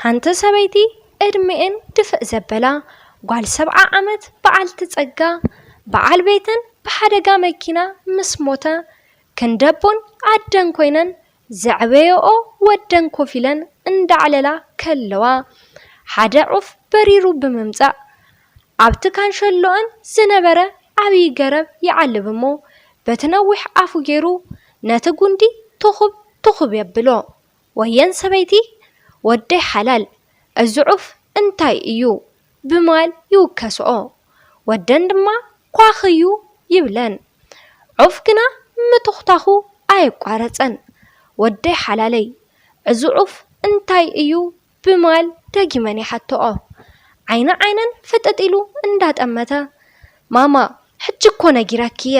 ሓንቲ ሰበይቲ ዕድሜኤን ድፍእ ዘበላ ጓል ሰብዓ ዓመት በዓልቲ ጸጋ፣ በዓል ቤተን ብሓደጋ መኪና ምስ ሞተ፣ ክንደቦን ኣደን ኮይነን ዘዕበየኦ ወደን ኮፍ ኢለን እንዳዕለላ ከለዋ፣ ሓደ ዑፍ በሪሩ ብምምጻእ፣ ኣብቲ ካንሸሎኣን ዝነበረ ዓብዪ ገረብ ይዓልብ እሞ፣ በቲ ነዊሕ ኣፉ ገይሩ ነቲ ጉንዲ ትኹብ ትኹብ የብሎ። "ወየን ሰበይቲ፣ ወደይ ሓላል፣ እዚ ዑፍ እንታይ እዩ?" ብማል ይውከስኦ። ወደን ድማ "ኳኽ እዩ" ይብለን። ዑፍ ግና ምትኹታኹ ኣየቋረጸን። "ወደይ ሓላለይ፣ እዚ ዑፍ እንታይ እዩ?" ብማል ደጊመን ይሓትኦ። ዓይኒ ዓይነን ፍጥጥ ኢሉ እንዳጠመተ፣ "ማማ፣ ሕጂ እኮ ነጊረኪ እየ፣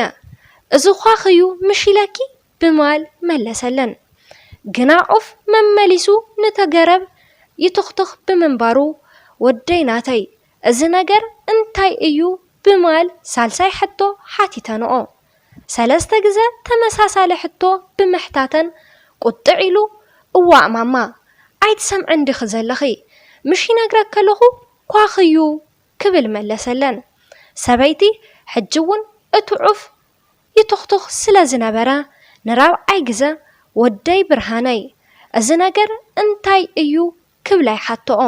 እዚ ኳኽ እዩ ምሽ ኢለኪ?" ብማል መለሰለን። ግና ዑፍ መመሊሱ ንተገረብ ይትኽትኽ ብምንባሩ፣ "ወደይ ናተይ፣ እዚ ነገር እንታይ እዩ?" ብማል ሳልሳይ ሕቶ ሓቲተንኦ። ሰለስተ ግዘ ተመሳሳሊ ሕቶ ብምሕታተን ቁጥዕ ኢሉ፣ "እዋእ ማማ፣ ኣይትሰምዕን ዲኺ ዘለኺ? ምሽ ይነግረኪ ከለኹ ኳኽ እዩ" ክብል መለሰለን። ሰበይቲ ሕጂ እውን እቲ ዑፍ ይትኽትኽ ስለ ዝነበረ፣ ንራብዓይ ግዘ "ወደይ ብርሃነይ፣ እዚ ነገር እንታይ እዩ?" ክብላ ይሓትኦ።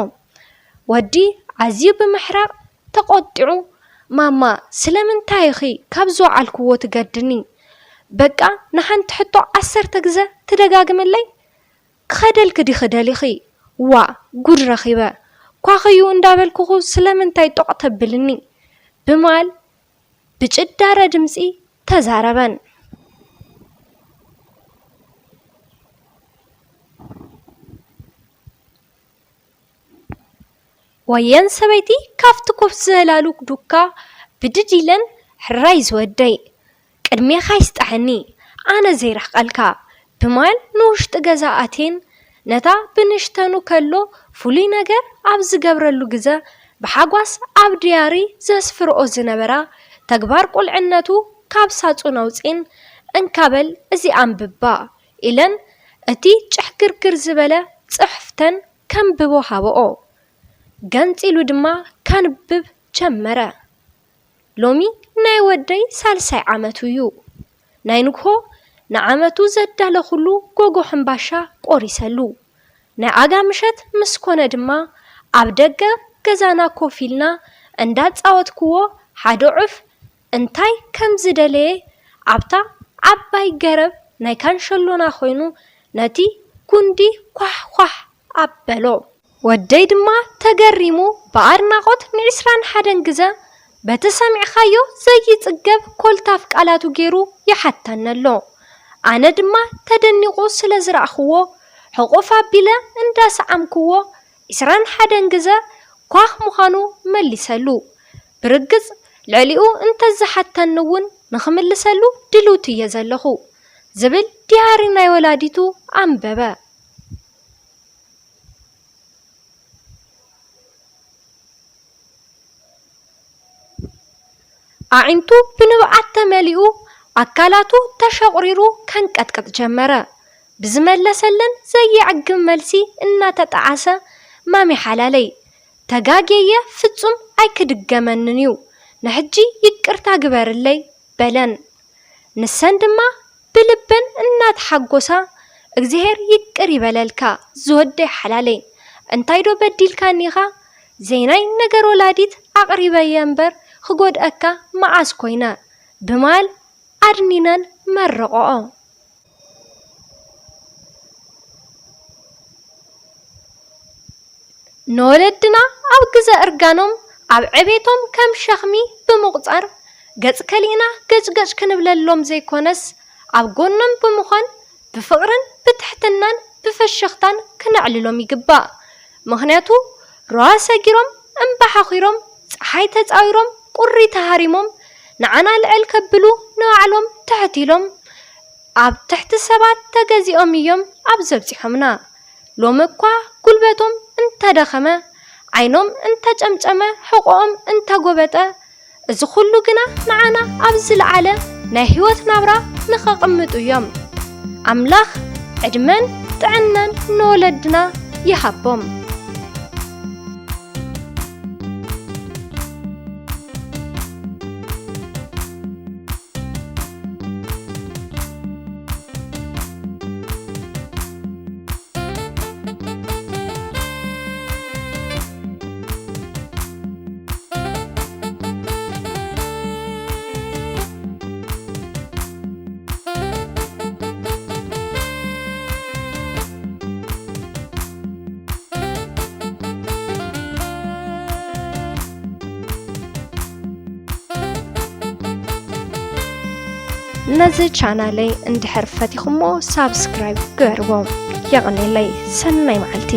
ወዲ ኣዝዩ ብምሕራቕ ተቖጢዑ፣ "ማማ፣ ስለምንታይ ኢኺ ካብ ዝወዓልክዎ ትገድኒ? በቃ ንሓንቲ ሕቶ ዓሰርተ ግዘ ትደጋግምለይ? ክኸደልኪ ዲኺ ደሊኺ? ዋእ፣ ጉድ ረኺበ። ኳኽ እዩ እንዳበልኩኹ ስለምንታይ ጦቕ ተብልኒ?" ብማል ብጭዳረ ድምጺ ተዛረበን። ወየን ሰበይቲ ካብቲ ኮፍ ዝበላሉ ዱካ ብድድ ኢለን፣ "ሕራይ ዝወደይ፣ ቅድሜኻ ይስጣሕኒ፣ ኣነ ዘይረሕቀልካ" ብማል ንውሽጢ ገዛ ኣትየን፣ ነታ ብንሽተኑ ከሎ ፍሉይ ነገር ኣብ ዝገብረሉ ግዘ ብሓጓስ ኣብ ድያሪ ዘስፍርኦ ዝነበራ ተግባር ቁልዕነቱ ካብ ሳጹን ኣውጺኤን፣ "እንካ በል እዚ ኣንብባ" ኢለን እቲ ጭሕግርግር ዝበለ ጽሑፍተን ከንብቦ ሃበኦ። ገንጺሉ ድማ ከንብብ ጀመረ። ሎሚ ናይ ወደይ ሳልሳይ ዓመቱ እዩ። ናይ ንግሆ ንዓመቱ ዘዳለኹሉ ጎጎ ሕምባሻ ቆሪሰሉ። ናይ ኣጋ ምሸት ምስ ኮነ ድማ ኣብ ደገ ገዛና ኮፍ ኢልና እንዳጻወትክዎ ሓደ ዑፍ እንታይ ከም ዝደለየ ኣብታ ዓባይ ገረብ ናይ ካንሸሎና ኮይኑ ነቲ ጉንዲ ኳሕ ኳሕ ኣበሎ። ወደይ ድማ ተገሪሙ ብኣድናቖት ንዒስራን ሓደን ግዘ በቲ ሰሚዕኻዮ ዘይጽገብ ኮልታፍ ቃላቱ ገይሩ ይሓተኒ ኣሎ። ኣነ ድማ ተደኒቑ ስለ ዝረኣኽዎ ሕቑፍ ኣቢለ እንዳሰዓምክዎ ዒስራን ሓደን ግዘ ኳኽ ምዃኑ መሊሰሉ። ብርግጽ ልዕሊኡ እንተዝሓተኒ እውን ንኽምልሰሉ ድልውቲ እየ ዘለኹ ዝብል ዲያሪ ናይ ወላዲቱ ኣንበበ። ኣዒንቱ ብንብዓት ተመሊኡ ኣካላቱ ተሸቑሪሩ ከንቀጥቀጥ ጀመረ። ብዝመለሰለን ዘየዕግብ መልሲ እናተጠዓሰ፣ "ማሚ ሓላለይ፣ ተጋግየ ፍጹም ኣይክድገመንን እዩ፣ ንሕጂ ይቅርታ ግበርለይ" በለን። ንሰን ድማ ብልበን እናተሓጎሳ፣ "እግዚኣብሔር ይቅር ይበለልካ ዝወደይ ሓላለይ፣ እንታይ ዶ በዲልካኒ ኢኻ? ዘይናይ ነገር ወላዲት ኣቕሪበየ እምበር ክጎድኣካ መዓስ ኮይነ?" ብማል ኣድኒነን መረቐኦ። ንወለድና ኣብ ግዘ እርጋኖም ኣብ ዕቤቶም ከም ሸኽሚ ብምቑጻር፣ ገጽ ከሊእና ገጭገጭ ክንብለሎም ዘይኮነስ፣ ኣብ ጎኖም ብምዃን ብፍቕርን ብትሕትናን ብፍሽኽታን ክነዕልሎም ይግባእ። ምኽንያቱ፣ ሩባ ሰጊሮም፣ እምባ ሓኺሮም፣ ጸሓይ ተጻዊሮም፣ ቁሪ ተሃሪሞም፣ ንዓና ልዕል ከብሉ ንባዕሎም ትሕት ኢሎም፣ ኣብ ትሕቲ ሰባት ተገዚኦም እዮም ኣብዚ ኣብጺሖምና። ሎሚ እኳ ጉልበቶም እንተደኸመ፣ ዓይኖም እንተጨምጨመ፣ ሕቖኦም እንተጎበጠ፣ እዚ ኩሉ ግና ንዓና ኣብ ዝለዓለ ናይ ህይወት ናብራ ንኸቕምጡ እዮም። ኣምላኽ ዕድመን ጥዕናን ንወለድና ይሃቦም። ነዚ ቻናለይ እንድሕር ፈቲኹሞ ሳብስክራይብ ግበርዎ። የቐኔለይ። ሰናይ መዓልቲ።